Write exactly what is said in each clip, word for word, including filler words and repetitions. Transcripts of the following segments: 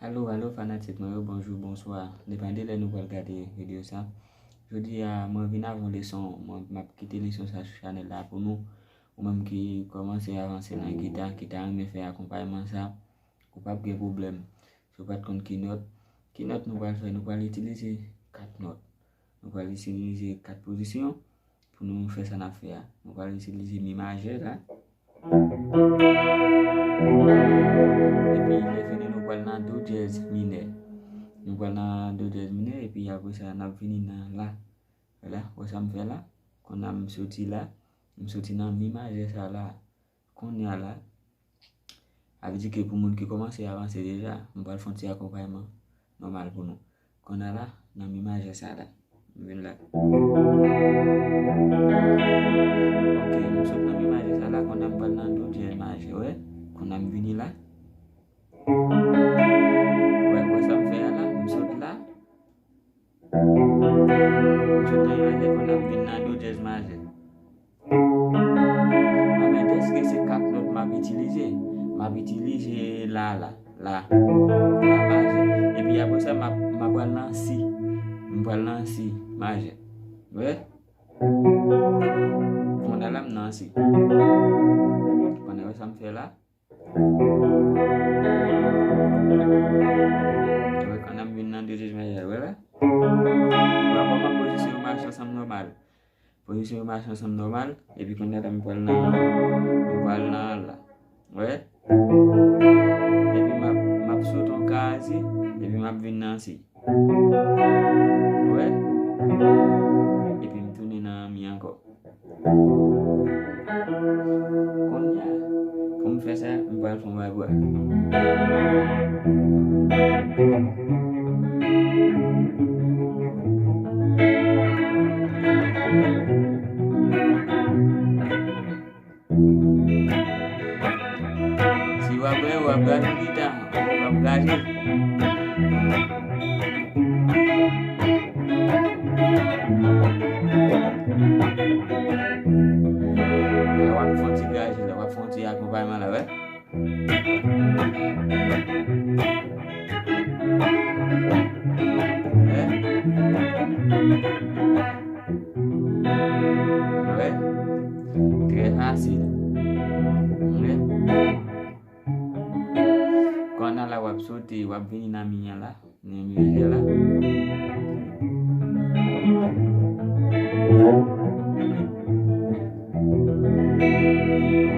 Alo, alo, fanatik mwen yo, bonjou, bonswa. Depann de lè nou pral gade videyo sa. Jodi a, mwen vin avè yon leson, mwen, m ap kite leson sa sou chanèl la pou nou. Ou menm ki kòmanse avanse nan gita, ki ta renmen fè akonpayman sa, ou p ap gen pwoblèm. Si w pa t konn ki nòt, ki nòt nou pral fè? Nou pral itilize kat nòt. Nou pral itilize kat pozisyon pou nou fè sa n ap fè a. Nou pral itilize mi majè la. Epi lè fini, nou pral nan do dyèz minè. Nou pral nan do dyèz minè, epi apre sa, n ap vini nan la. Vwala, wè sa m fè la? Kounye a m soti la, m soti nan mi majè sa la. Kounye a la, sa vle di ke pou moun ki kòmanse avanse deja, m pral fè yon ti akonpayman nòmal pou nou. Kounye a la, nan mi majè sa la. M vin la. Ok, m sot nan mi majè sa la, kounye a m pral nan do dyèz majè, wè. Kounye a m vini la. Wè, wè sa m fè a la, m sot la. M sot nan mi majè, kounye a m vin nan do dyèz majè. Anben, dèske se kat nòt m ap itilize, m ap itilize la, la, la, la majè. Epi apre sa, m ap, m ap pral nan si. M pral nan si majè. Wè? Kounye a la, m nan si. Kounye a, wè sa m fè la? Wè, kounye a m vin nan dezyèm majè, wè la? Wè kòman pozisyon yo mache ansanm nòmal. Pozisyon yo mache ansanm nòmal, epi kounye a la m pral nan, m pral nan la. Wè? Epi m ap, m ap sot yon kaz, epi m ap vin nan si. Wè? Epi m tounen nan mi ankò. Kounye a, pou m fè sa, m pral fè yon bagay pou a. Si w ap, w ap gade gita, w ap gade. W ap fè yon ti gaje la, w ap fè yon ti akonpayman la, wè. Wè. Wè. Trè fasil. Wè. Kounye a la w ap sote, w ap vini nan mi an la, nan mi an la.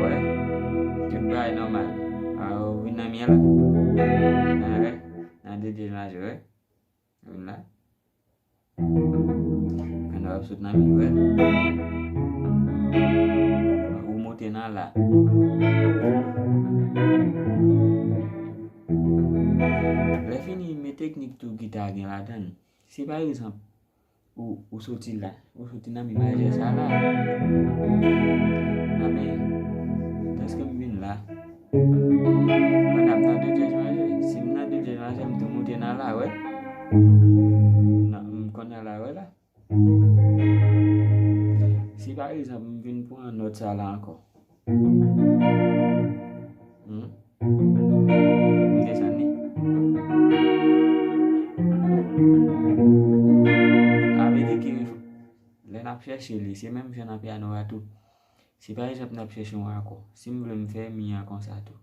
Wè. Tout bagay nòmal. A, ou vin nan mi an la. Nan, nan de dyèz majè, wè. Vin la. Kounye a w ap sot nan mi, wè. Ou monte nan la. Lè fini, men teknik tou gita gen ladan l. Si pa egzanp, ou, ou soti la, ou soti nan mi majè sa la. Nan men, dèske m vin la. Mwen ap nan do dyèz majè. Si m nan do dyèz majè, m tou monte nan la, wè. Nan, m konnen la, wè la. Si pa egzanp, m vin pran nòt sa la ankò. Hmm? M desann li. Sa vle di ke lè n ap chèche li, se menm jan nan pyano a tou. Si pa egzanp n ap chèche yon akò, si m vle m fè mi an konsa tou.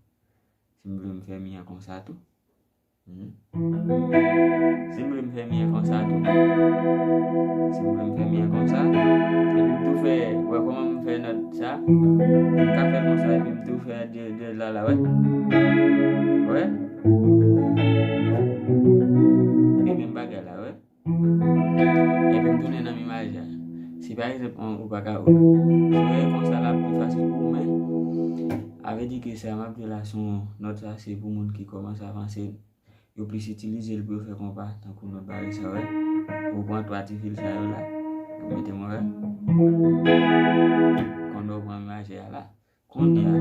Si m vle m fè mi an konsa tou. Hmm. Si m vle m fè mi an konsa tou. Si m vle m fè mi an konsa. Epi m tou fè, wè kòman m fè nòt sa. M ka fè konsa epi m tou fè de, de la la, wè. Wè. E menm bagay la, wè. Epi m tounen nan mi majè. Si pa egzanp, ou pa ka, si w fè konsa la pi fasil pou ou, men, sa vle di ke sa m ap jwe la se yon nòt sa, se pou moun ki kòmanse avanse. Yo plis itilize l pou yo fè konpa, tankou nòt bare sa, wè. Ou pran twa ti fil sa yo la, ou mete move. Kounye a w pran mi majè a la. Kounye a,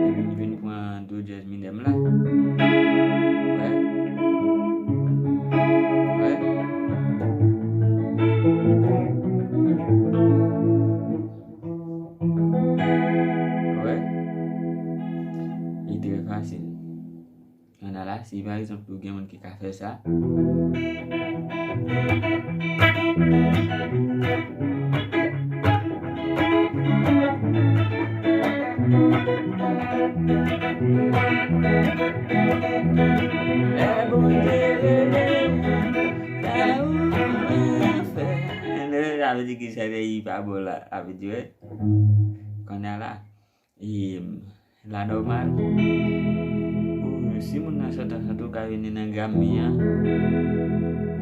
epi m vin pran do dyèz minè m la. Wè. Wè. Wè. Li trè fasil. Kounye a la, si Si pa egzanp, ou gen moun ki ka fè sa. Lè Bondye rele, fè ou fè. Sa vle di ki sèvèy pa bon la, sa vle di, wè. Kounye a la, e, la nòmal. Ou, si moun nan chante, chante, ou ka vin nan gam li an.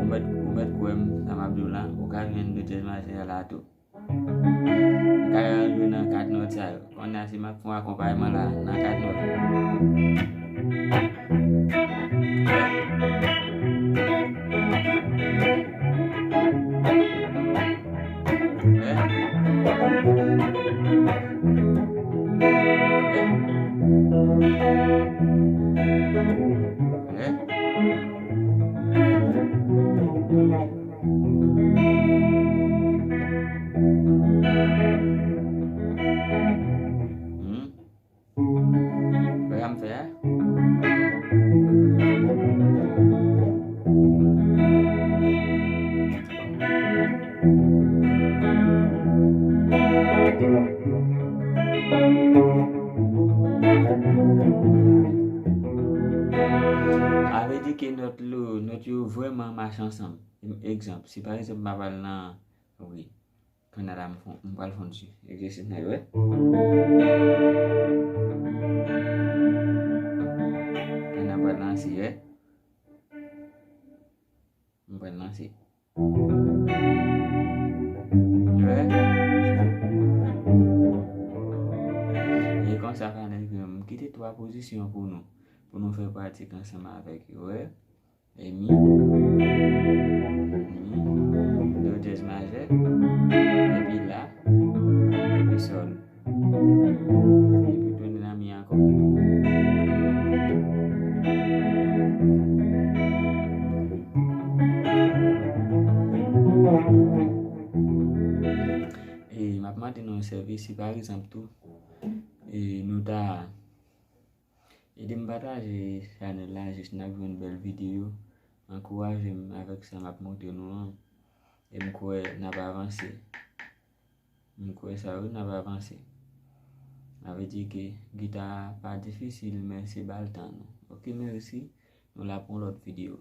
Ou mèt, ou mèt kwè m, sa m ap di w la, ou ka jwenn do dyèz majè la tou. Ou ka jwe nan kat nòt sa yo. Kounye a, si m ap fè yon akonpayman la, nan kat nòt. Hmm? Wè sa m fè a? Sa vle di ke nòt lo, nòt yo vrèman mache ansanm. Egzanp, si pa egzanp m ap al nan, wi. Kounye a la, m fon, m pral fon ti egzèsis nan yo, wè. Kounye a m pral lanse, wè. M pral lanse. Wè. E konsa, fanmi yo, m kite twa pozisyon pou nou, pou nou fè pratik ansanm avèk yo, wè. E mi, mi, do dyèz majè, epi la, epi sòl. Epi tounen nan mi ankò. E m ap mande nou yon sèvis, si pa egzanp tou, e nou ta Ede m pataje chanèl la, jis n ap jwenn bèl videyo. Ankouraje m avèk sa m ap montre nou an. E m kwè n ap avanse. M kwè sa wi, n ap avanse. Sa vle di ke gita a pa difisil, men se ba l tan nou. Oke, mèsi. Nou la pou yon lòt videyo.